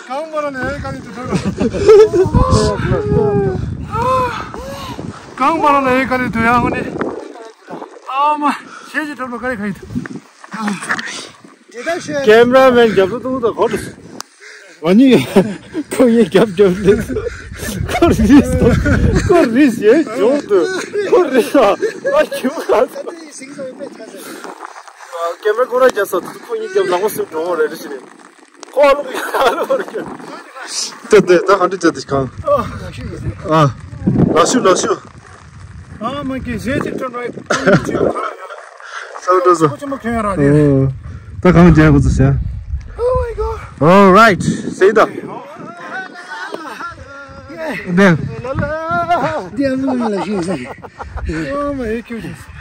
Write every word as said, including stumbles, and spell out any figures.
གང་མ་ར་ལས་ག་ནས་དུ་ཐོན་ར། གང་མ་ར་ལས་ག་ནས་དུ་ཡང་ཧོ་ནི། ཨ་མ། ཤེས་ཀྱི་ཐོབ་ལོ་ག་རེ་ག་ཡི་དུ། ཀེམ་ར་མེན་རྒྱབ་ཏུ་ཏུ་ད་གོ་ཏུ། ཨ་ནི། ཁོ་ཡི་རྒྱབ་རྒྱབ་ལེ། ཁོ་རིས་ཏུ། ཁོ་རིས་ཡེ་ཇོ་ཏུ། ཁོ་རིས་ཨ། ཨ་ཁྱིམ་ཁ། ཀེམ་ར་ཁོ་ར་རྒྱབ་ས་ཏུ་ཁོ་ཡི་རྒྱབ་ལག་པ་སུ་འགྲོ་བ་རེད་རེད་ཞེས་ནས། ཁོ་ཨ་ལོ་ཨ་ལོ་རེད། ཏེ་ཏེ་ད་ག་འདྲ་བྱས་ཏེ་གང་། ཨ། ལག་ཤུ་ལག་ཤུ། ཨ་མ་ཀི་ཟེ་ཅིག་ཏོ་རའི། སོ་འགྲོ་སོ། ཁོ་ཅི་མོ་ཁྱོད་ར་རེད། ཨོ། ད་གང་བྱས་གོ་ཚོད་ཟེར། Oh my god. All right. སེ་ད། ནེ། འདི་ཨ་མ་ལ་ཤེས་ཟེར། ཨ་མ་ཨེ་ཁྱོད་ཀྱིས།